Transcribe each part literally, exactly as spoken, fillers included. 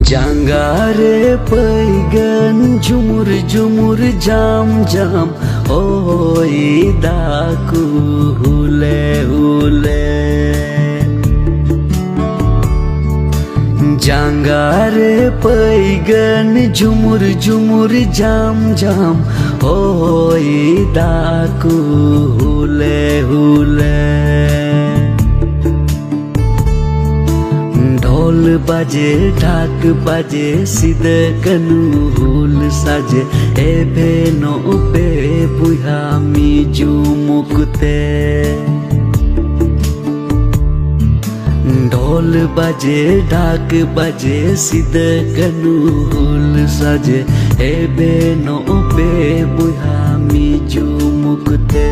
ᱡᱟᱸᱜᱟ ᱨᱮ ᱯᱟᱹᱭᱜᱟᱹᱱ ᱡᱷᱩᱢᱩᱨ ᱡᱷᱩᱢᱩᱨ ᱡᱟᱢ ᱡᱟᱢ ᱦᱚᱭ ᱫᱟᱜ ᱠᱚ ᱦᱩᱞᱮ ᱦᱩᱞᱮ᱾ ᱡᱟᱸᱜᱟ ᱨᱮ ᱯᱟᱹᱭᱜᱟᱹᱱ ᱡᱷᱩᱢᱩᱨ ᱡᱷᱩᱢᱩᱨ ᱡᱟᱢ ᱡᱟᱢ ᱦᱚᱭ ᱫᱟᱜ ᱠᱚ ᱦᱩᱞᱮ ᱦᱩᱞᱮ᱾ ᱰᱷᱚᱞ ᱵᱟᱡᱮ ᱰᱷᱟᱠ ᱵᱟᱡᱮ ᱥᱤᱫᱟᱹ ᱠᱟᱹᱱᱩ ᱦᱩᱞ ᱥᱟᱡᱮ ᱮᱵᱷᱮᱱᱚᱜ ᱯᱮ ᱵᱚᱭᱦᱟ ᱢᱤᱡᱩᱢᱩᱠ ᱛᱮ᱾ ᱰᱷᱚᱞ ᱵᱟᱡᱮ ᱰᱷᱟᱠ ᱵᱟᱡᱮ ᱥᱤᱫᱟᱹ ᱠᱟᱹᱱᱩ ᱦᱩᱞ ᱥᱟᱡᱮ ᱮᱵᱷᱮᱱᱚᱜ ᱯᱮ ᱵᱚᱭᱦᱟ ᱢᱤᱡᱩᱢᱩᱠ ᱛᱮ᱾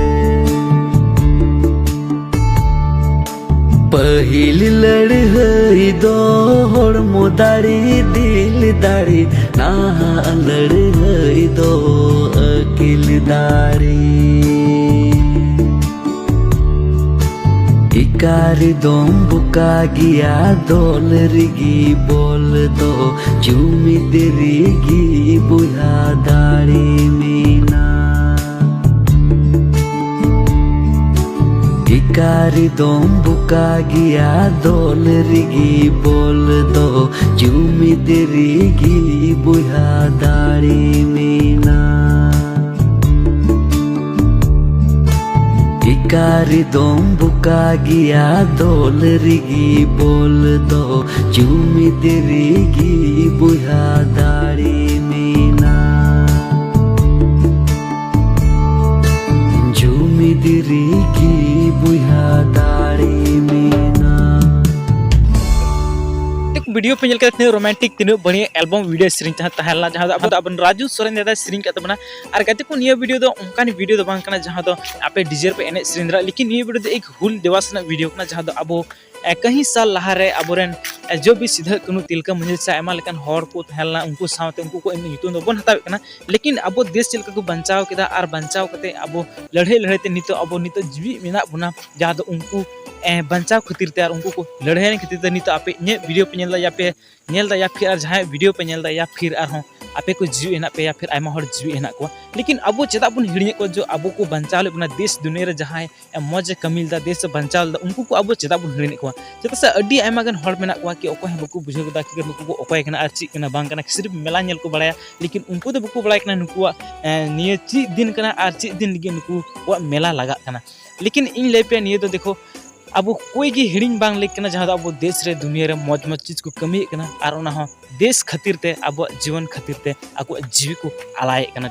ᱯᱟᱹᱦᱤᱞ ᱞᱟᱹᱲᱦᱟᱹᱭ ᱫᱚ ᱦᱚᱲᱢᱚ ᱫᱟᱲᱮ ᱫᱤᱞ ᱫᱟᱲᱮ, ᱱᱟᱦᱟᱜ ᱞᱟᱹᱲᱦᱟᱹᱭ ᱫᱚ ᱟᱹᱠᱤᱞ ᱫᱟᱲᱮ᱾ ᱤᱠᱟᱨᱤ ᱫᱚᱢ ᱵᱚᱠᱟ ᱜᱮᱭᱟ, ᱫᱚᱞ ᱨᱮᱜᱮ ᱵᱚᱞ ᱫᱚ, ᱡᱩᱢᱤᱫ ᱨᱮᱜᱮ ᱵᱚᱭᱦᱟ ᱫᱟᱲᱮ ᱢᱮᱱᱟᱜ᱾ ᱤᱠᱟᱨᱤ ᱫᱚᱢ ᱵᱚᱠᱟ ᱜᱮᱭᱟ, ᱫᱚᱞ ᱨᱮᱜᱮ ᱵᱚᱞ ᱫᱚ, ᱡᱩᱢᱤᱫ ᱨᱮᱜᱮ ᱵᱚᱭᱦᱟ ᱫᱟᱲᱮ ᱢᱮᱱᱟᱜ᱾ ᱤᱠᱟᱨᱤ ᱫᱚᱢ ᱵᱚᱠᱟ ᱜᱮᱭᱟ, ᱫᱚᱞ ᱨᱮᱜᱮ ᱵᱚᱞ ᱫᱚ, ᱡᱩᱢᱤᱫ ᱨᱮᱜᱮ ᱵᱚᱭᱦᱟ ᱫᱟᱲᱮ ᱢᱮᱱᱟᱜ᱾ ᱡᱩᱢᱤᱫ ᱨᱮᱜᱮ ᱵᱚᱭᱦᱟ ᱫᱟᱲᱮ ᱢᱮᱱᱟᱜ᱾ ᱵᱷᱤᱰᱤᱭᱳ ᱯᱮ ᱧᱮᱞ ᱠᱮᱫᱟ, ᱛᱤᱱᱟᱹᱜ ᱨᱳᱢᱟᱱᱴᱤᱠ, ᱛᱤᱱᱟᱹᱜ ᱵᱟᱹᱲᱤᱭᱟᱹ ᱮᱞᱵᱟᱢ ᱵᱷᱤᱰᱤᱭᱳ ᱥᱮᱨᱮᱧ ᱛᱟᱦᱮᱸ ᱛᱟᱦᱮᱸ ᱞᱮᱱᱟ, ᱡᱟᱦᱟᱸ ᱫᱚ ᱟᱵᱚ ᱫᱚ ᱟᱵᱚ ᱨᱟᱡᱩ ᱥᱚᱨᱮᱱ ᱫᱟᱫᱟᱭ ᱥᱮᱨᱮᱧ ᱠᱟᱫ ᱛᱟᱵᱚᱱᱟ᱾ ᱟᱨ ᱜᱟᱛᱮ ᱠᱚ, ᱱᱤᱭᱟᱹ ᱵᱷᱤᱰᱤᱭᱳ ᱫᱚ ᱚᱱᱠᱟᱱ ᱵᱷᱤᱰᱤᱭᱳ ᱫᱚ ᱵᱟᱝ ᱠᱟᱱᱟ ᱡᱟᱦᱟᱸ ᱫᱚ ᱟᱯᱮ ᱰᱤᱡᱮ ᱨᱮᱯᱮ ᱮᱱᱮᱡ ᱥᱮᱨᱮᱧ ᱫᱟᱲᱮᱭᱟᱜᱼᱟ, ᱞᱮᱠᱤᱱ ᱱᱤᱭᱟᱹ ᱵᱷᱤᱰᱤᱭᱳ ᱫᱚ ᱮᱠ ᱦᱩᱞ ᱫᱤᱵᱚᱥ ᱨᱮᱱᱟᱜ ᱵᱷᱤᱰᱤᱭᱳ ᱠᱟᱱᱟ, ᱡᱟᱦᱟᱸ ᱫᱚ ᱟᱵᱚ ᱮ, ᱠᱟᱹᱦᱤ ᱥᱟᱞ ᱞᱟᱦᱟᱨᱮ ᱟᱵᱚᱨᱮᱱ, ᱮ, ᱡᱚ ᱵᱤ ᱥᱤᱫᱷᱟᱹ ᱠᱟᱹᱱᱦᱩ ᱛᱤᱞᱠᱟᱹ ᱢᱟᱹᱡᱷᱤ ᱥᱮ ᱟᱭᱢᱟ ᱞᱮᱠᱟᱱ ᱦᱚᱲ ᱠᱚ ᱛᱟᱦᱮᱸ ᱞᱮᱱᱟ, ᱩᱱᱠᱩ ᱥᱟᱶᱛᱮ ᱩᱱᱠᱩ ᱠᱚᱣᱟᱜ ᱧᱩᱛᱩᱢ ᱫᱚ ᱵᱟᱵᱚᱱ ᱦᱟᱛᱟᱣᱮᱫ ᱠᱟᱱᱟ᱾ ᱞᱮᱠᱤᱱ ᱟᱵᱚ ᱫᱮᱥ ᱪᱮᱫ ᱞᱮᱠᱟ ᱠᱚ ᱵᱟᱧᱪᱟᱣ ᱠᱮᱫᱟ ᱟᱨ ᱵᱟᱧᱪᱟᱣ ᱠᱟᱛᱮ ᱟᱵᱚ ᱞᱟᱹᱲᱦᱟᱹᱭ ᱞᱟᱹᱲᱦᱟᱹᱭ ᱛᱮ ᱱᱤᱛᱚᱜ ᱟᱵᱚ ᱱᱤᱛᱚᱜ ᱡᱤᱣᱤ ᱢᱮᱱᱟᱜ ᱵᱚᱱᱟ, ᱡᱟᱦᱟᱸ ᱫᱚ ᱩᱱᱠᱩ, ᱮ, ᱵᱟᱧᱪᱟᱣ ᱠᱷᱟᱹᱛᱤᱨ ᱛᱮ ᱟᱨ ᱩᱱᱠᱩ ᱠᱚ ᱞᱟᱹᱲᱦᱟᱹᱭ ᱠᱷᱟᱹᱛᱤᱨ ᱛᱮ ᱱᱤᱛᱚᱜ ᱟᱯᱮ ᱤᱧᱟᱹᱜ ᱵᱷᱤᱰᱤᱭᱳ ᱯᱮ ᱧᱮᱞ ᱮᱫᱟ, ᱭᱟ ᱯᱮ ᱧᱮᱞ ᱮᱫᱟ, ᱭᱟ ᱯᱷᱤᱨ ᱟᱨ ᱡᱟᱦᱟᱸᱭᱟᱜ ᱵᱷᱤᱰᱤᱭᱳ ᱯᱮ ᱧᱮᱞ ᱮᱫᱟ, ᱭᱟ ᱯᱷᱤᱨ ᱟᱨᱦᱚᱸ ᱟᱯᱮ ᱠᱚ ᱡᱤᱣᱤ ᱦᱮᱱᱟᱜ ᱯᱮᱭᱟ, ᱯᱷᱤᱨ ᱟᱭᱢᱟ ᱦᱚᱲ ᱡᱤᱣᱤ ᱦᱮᱱᱟᱜ ᱠᱚᱣᱟ᱾ ᱞᱮᱠᱤᱱ ᱟᱵᱚ ᱪᱮᱫᱟᱜ ᱵᱚᱱ ᱦᱤᱲᱤᱧᱮᱫ ᱠᱚᱣᱟ ᱡᱮ ᱟᱵᱚ ᱠᱚ ᱵᱟᱧᱪᱟᱣ ᱞᱮᱫ ᱵᱚᱱᱟ, ᱫᱮᱥ ᱫᱩᱱᱤᱭᱟᱹ ᱨᱮ ᱡᱟᱦᱟᱸᱭ ᱢᱚᱡᱽ ᱮ ᱠᱟᱹᱢᱤ ᱞᱮᱫᱟ, ᱫᱮᱥ ᱮ ᱵᱟᱧᱪᱟᱣ ᱞᱮᱫᱟ, ᱩᱱᱠᱩ ᱠᱚ ᱟᱵᱚ ᱪᱮᱫᱟᱜ ᱵᱚᱱ ᱦᱤᱲᱤᱧᱮᱫ ᱠᱚᱣᱟ? ᱪᱮᱫᱟᱜ ᱥᱮ ᱟᱹᱰᱤ ᱟᱭᱢᱟ ᱜᱟᱱ ᱦᱚᱲ ᱢᱮᱱᱟᱜ ᱠᱚᱣᱟ ᱠᱤ ᱚᱠᱚᱭ ᱦᱚᱸ ᱵᱟᱠᱚ ᱵᱩᱡᱷᱟᱹᱣ ᱠᱮᱫᱟ ᱠᱤ ᱱᱩᱠᱩ ᱠᱚ ᱚᱠᱚᱭ ᱠᱟᱱᱟ ᱟᱨ ᱪᱮᱫ ᱠᱟᱱᱟ ᱵᱟᱝ ᱠᱟᱱᱟ, ᱥᱤᱨᱯ ᱢᱮᱞᱟ ᱧᱮᱞ ᱠᱚ ᱵᱟᱲᱟᱭᱟ, ᱞᱮᱠᱤᱱ ᱩᱱᱠᱩ ᱫᱚ ᱵᱟᱠᱚ ᱵᱟᱲᱟᱭ ᱠᱟᱱᱟ ᱱᱩᱠᱩᱣᱟᱜ, ᱮ, ᱱᱤᱭᱟᱹ ᱪᱮᱫ ᱫᱤᱱ ᱠᱟᱱᱟ ᱟᱨ ᱪᱮᱫ ᱫᱤᱱ ᱞᱟᱹᱜᱤᱫ ᱱᱩᱠᱩᱣᱟᱜ ᱢᱮᱞᱟ ᱞᱟᱜᱟᱜ ᱠᱟᱱᱟ᱾ ᱞᱮᱠᱤᱱ ᱤᱧ ᱞᱟᱹᱭ ᱯᱮᱭᱟ, ᱱᱤᱭᱟᱹ ᱫᱚ ᱫᱮᱠᱷᱳ, ᱟᱵᱚ ᱠᱚᱭ ᱜᱮ ᱦᱤᱲᱤᱧ ᱵᱟᱝ ᱞᱟᱹᱠ ᱠᱟᱱᱟ, ᱡᱟᱦᱟᱸ ᱫᱚ ᱟᱵᱚ ᱫᱮᱥ ᱨᱮ ᱫᱩᱱᱤᱭᱟᱹ ᱨᱮ ᱢᱚᱡᱽ ᱢᱚᱡᱽ ᱪᱤᱡᱽ ᱠᱚ ᱠᱟᱹᱢᱤᱭᱮᱫ ᱠᱟᱱᱟ ᱟᱨ ᱚᱱᱟ ᱦᱚᱸ ᱫᱮᱥ ᱠᱷᱟᱹᱛᱤᱨ ᱛᱮ ᱟᱵᱚᱣᱟᱜ ᱡᱤᱭᱚᱱ ᱠᱷᱟᱹᱛᱤᱨ ᱛᱮ ᱟᱠᱚᱣᱟᱜ ᱡᱤᱣᱤ ᱠᱚ ᱟᱞᱟᱭᱮᱫ ᱠᱟᱱᱟ᱾